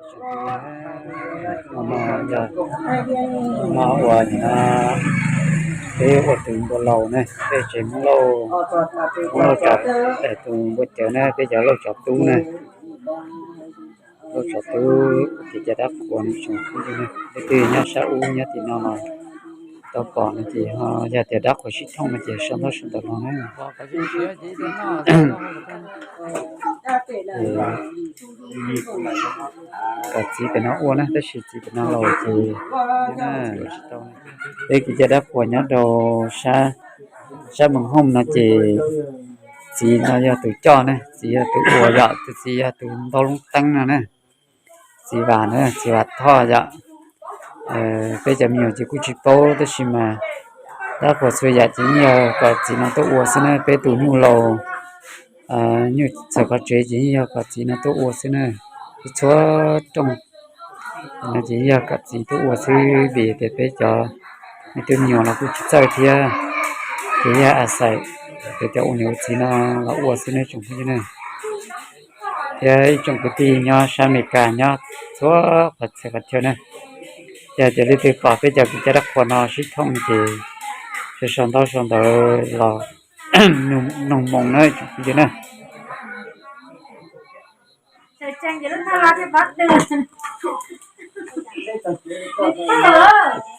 No yog, no ua, peb ua tus npua laus ne, peb tsev Hmoob Lauj, Hmoob Lauj Tsov, tus npua cawv ne, peb cov Lauj Tsov Tub ne. Lauj Tsov Tub kev cai dab qhuas ne tsoom phooj ywg ne, leej twg nyob sab ub nyob tim no los tau pom no ces ho yog tias dab qhuas sib thooj no ces sau ntaub sau ntawv los na. Kom txiv pem no ua na, tab sis txiv pem no los ces tsis tau. Peb kev cai dab qhuas nyob rau sab, sab Moos Hooj no ces txiv no yog tus coj ne, txiv yog tus ua yom, tus txiv yog tus ntau loob teeb no na. Txiv Vam na, txiv Vam Thoj yom. Peb cov me nyuam ces kuj tsis paub tab sis mas dab qhuas txhua yam ces yeej yog kom txiv no tuaj ua xwb na. Peb tus nyuj laus, nyuj txawm qhov tsev ces yeej yog kom txiv no tuaj ua xwb na. Txhua rooj no ces yeej yog kom txiv tuaj ua xwb vim tias peb cov me tub me nyuam los kuj tsis txawj thiab, ces yog a xais peb cov ua niam ua txiv no los ua xwb na tsoom phooj ywg na. Thiab ib tsoom kwv tij nyob sab Amelikas nyob txhua qhov txhia qhov chaw na, yog tias leej twg pom peb cov kev cai dab qhuas no sib thooj ces sau ntaub sau ntawv los noog moo na tsoom phooj ywg na.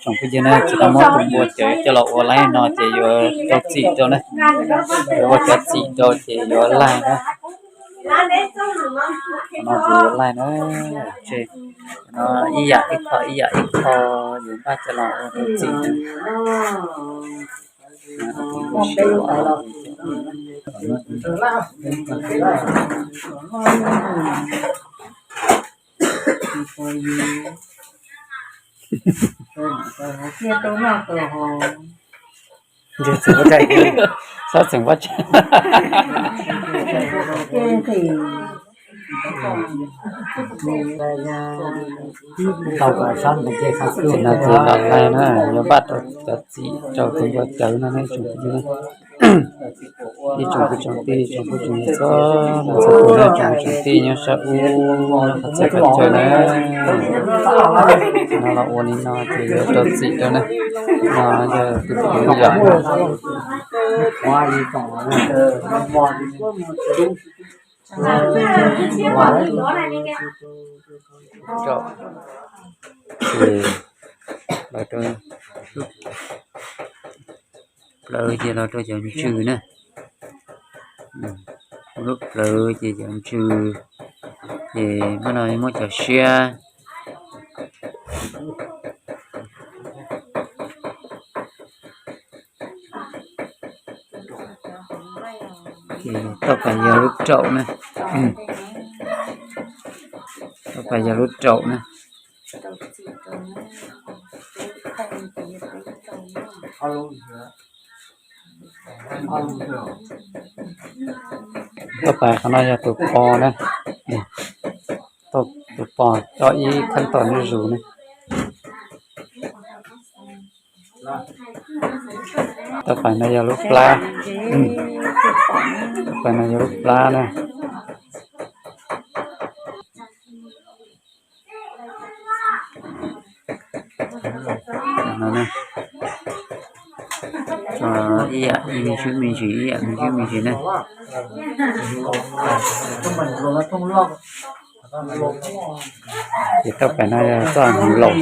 Tsoom phooj ywg na, tsis tau muab tus npua cawv coj los ua laij no ces yuav rau txim rau na, yuav ua cov txim rau ces yuav laij na. No ces yuav laij na, ces no ib yam ib qho ib yam ib qho yuav npaj coj los ua rau txim. Txhob txeem pob tseg. Tau kom sab ntawd ces sab xwb no ces los laij na, yuav npaj rau cov txim rau tus npua cawv no ne tsoom phooj ywg. Ib tsoom kwv tsoom tij tsoom phooj tsoom ywg txhua leej txhua tus na, tsoom kwv tsoom tij nyob sab ub nyob qhov txhia qhov chaw na, no los ua li no ces yuav rau txim rau na. No yog tus kwv yom. Ces los rau plawv ces los rau cov ntsws na. Lub plawv ces cov ntsws, ces mas no muab cov siab. Toj pas yog lub raum na. Toj pas yog lub raum na. Toj pas qhov no yog tus pos na. Tus pos tso ib kheeb tom zuj zus na. Toj pas no yog lub plab. Toj pas no yog lub plab na. Ib yam me ntsis me ntsis, ib yam me ntsis me ntsis na. Ces toj pas no yog txoj hnyuv laus.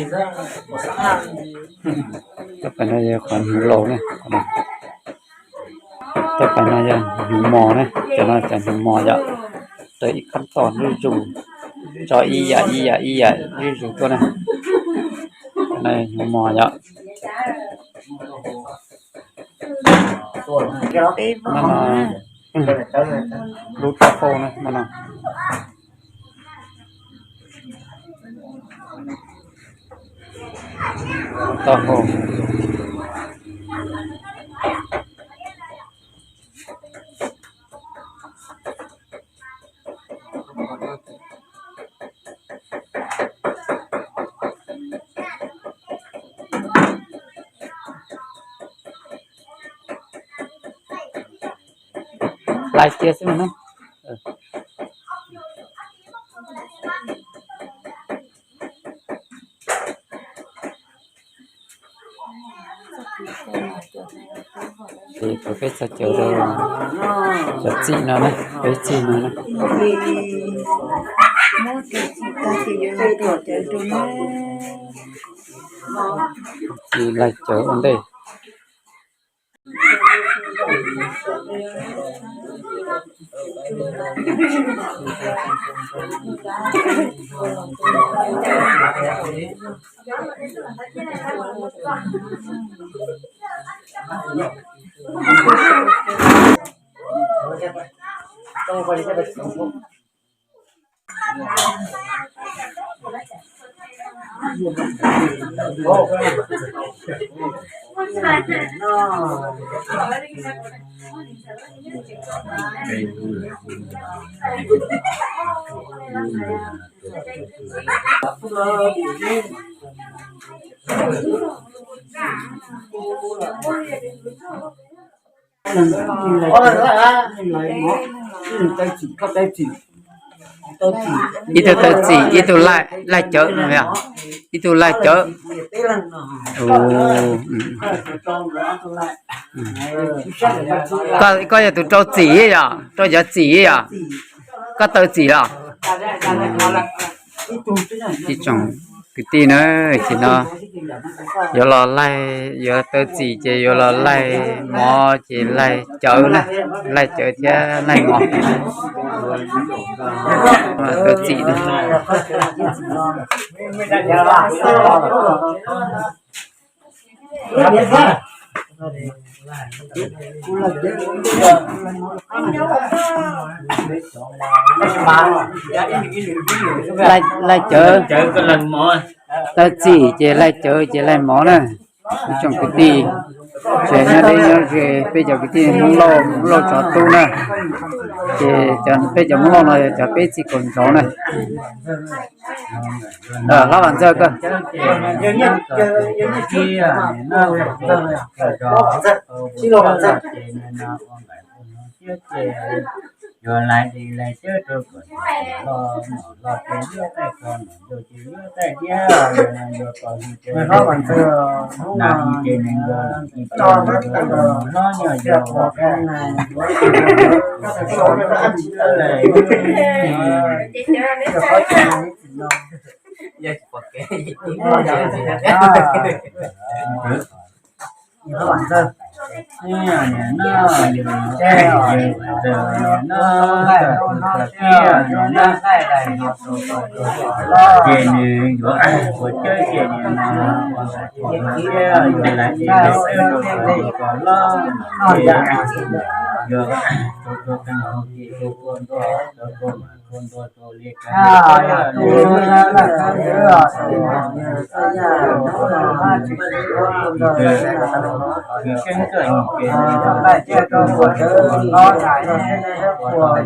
Toj pas no yog qhov hnyuv laus na. Toj pas no yog hnyuv mos na, cov no cov hnyuv mos yom. Tso ib kheeb tom zuj zus, tso ib yam ib yam ib yam zuj zus tuaj na. Cov no hnyuv mos yom. Lub taub hau na, no. Taub hau. Lais cia xwb no na. Ces peb txog caum rau cov txim no na, peb txim no na. Txim laig cawv ua ntej. Ib tug tawv txim, ib tug laig cawv no yog, ib tug laig cawv. Koj yog tus rau txim yom, rau cov txim yom, koj tawv txim los? Ib tsoom kwv tij na, tam sim no yuav los laig, yuav tawv txim ces yuav los laig mov ces laig cawv na, laig cawv thiab laig mov. Tawv txim na. Laig cawv, tawv txim ces laig cawv ces laig mov na. Ib tsoom kwv tij, tsev nyob deb nyob ze, peb cov kwv tij Hmoob Lauj, Hmoob Lauj tsov tub na, ces cov, peb cov Hmoob Lauj no yog cov peb txij kaum ntxov na. Hlob Vam Ntxawg koj. Yuav laiv li laiv cawv rau kom los los ces yuav taij kho, los nrau ces yuav taij diab, yuav kom hwj ces nas hwj ces nees nkaum, hlob nyob yog ces nws yuav ua cawv ces nws no, yuav laiv li laiv cawv rau kom los, yuav rau rau qee hauv ces rau kua ntua, rau kua mas kua ntua rau li ka Kws keeb kawm ces rau kua ntua, kua ntua, kua ntua,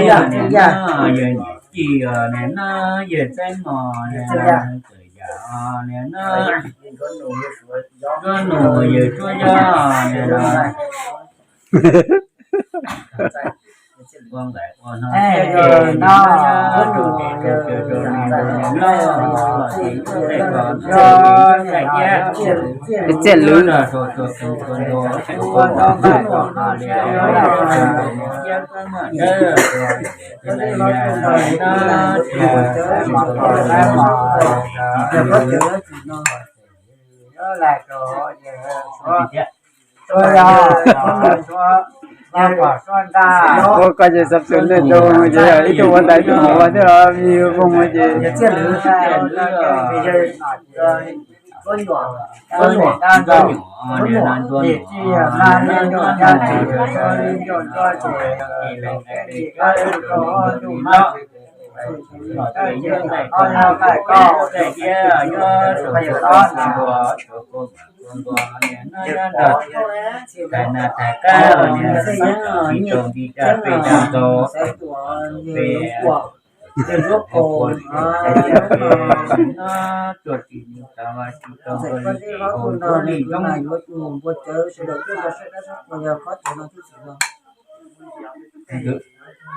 yog niam ci os, niam no yawg Txaij Mos, niam no Txawj Yaj, niam no Nruab Nus, yawg Tsuab Yob, niam no ua nqaim ua hno thiab ces no, ib txij lwm no, Ua koj ces xav xwm nej rau ces ib tug ua ntawd ib tug hauv thiab los vim voog ces Tais nas tais qab os, niam tsis tau nti daj peb daj ntau, peb ua no tuaj tsis tau, tsis tau nkaus li ces hauv ntuj li zoo.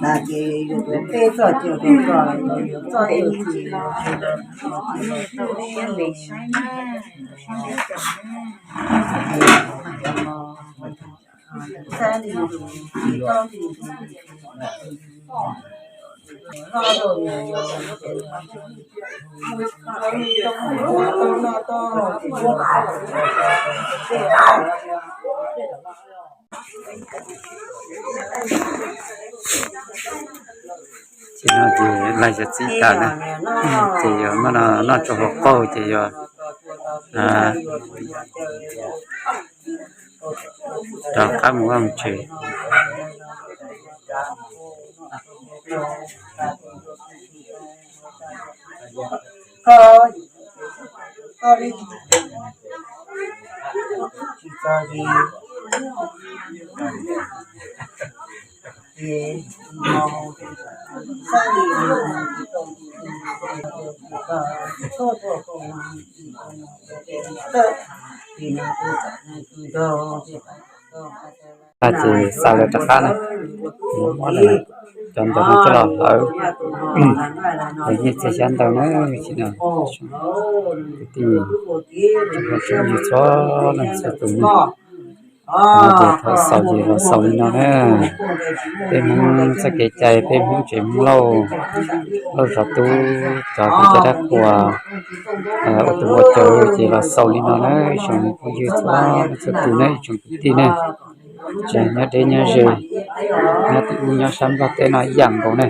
Ces yuav peb txoj cai rau koj, yuav txoj cai Ces no ces laj yog txij tas na, ces yog noj, noj tsau hluas qaug ces yog rov qab mus vaj mus tsev. Ces xa lawv rov qab na, muab lawv Cov ntawd no coj los hlawv, hlawv nyiaj txiag xyab ntawv na. Tsis no, kwv tij, tsoom phooj ywg txhua leej txhua tus na, no ces thaum xaus ces los xaus li no na. Peb Hmoob txoj kev cai, peb Hmoob tsev Hmoob Lauj, Lauj Tsov Tub, cov kev cai dab qhuas, ua tus npua cawv ces los xaus li no na. Ib tsoom phooj ywg txhua leej txhua tus na, ib tsoom kwv tij na, tsis nyob deb nyob ze, nyob tim ub nyob sab Nplog teb no ib yam nkaus na.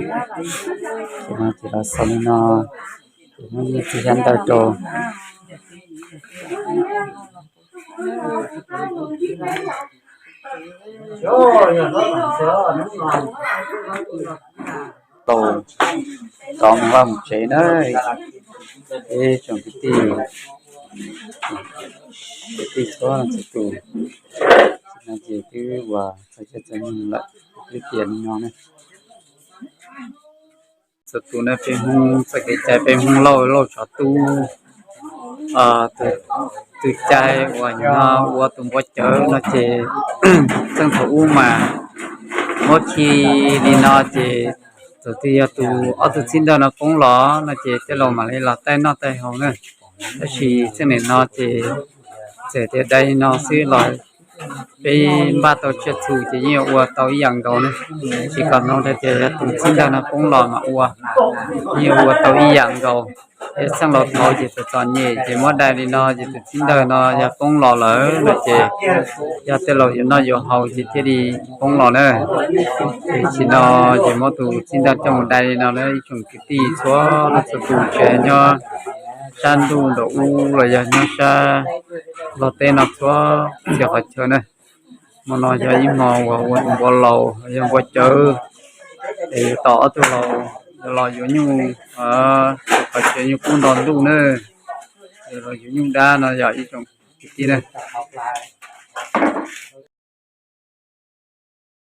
Ces no ces los xaus li no, ces muab nyiaj txiag xyab ntawv rau. Tau rov mus vaj mus tsev na, ib tsoom kwv tij, kwv tij txhua txhua tus, no ces twb uas txog caij txog nyoog lawm, twb tias li no ne. Txhua tus na, peb Hmoob txoj kev cai, peb Hmoob Lauj, Lauj Tsov Tub, tus cai uas no ua tus npua cawv no ces txheej thaum ub mas muab khi li no ces thaum twg yog tus ob tug txij ntawj no poob los no ces tej laus mam li los taij noj taij haus na. Tab sis txheej nim no ces txawm tias dai li no xwb los peb npaj tau tsiaj txhu ces yeej yuav ua tau ib yam nkaus ne. Tsis kom mloog tias yog tus txij ntawj no poob los mas ua, yeej yuav ua tau ib yam nkaus. Tej txheej laus thaud ces txom txom nyem ces muab dai li no ces tus txij ntawj no yog poob los lawm no ces yog tej laus yuav noj yuav haus ces thiaj li poob los na. Ces tsis no ces muab tus txij ntawj coj mus dai li no na, ib tsoom kwv tij txhua leej txhua tus tsev nyob sab ntuj nraum ub los yog nyob sab Nplog teb no txhua txhia qhov chaw na. Hmo no yog ib hmo uas ua tus npua laus, yog npua cawv, es yuav tos ob tug laus los yuav nyuj, qhov tsev nyuj kub nto ntuj na, los yuav nyuj dab no yog ib tsoom kwv tij na.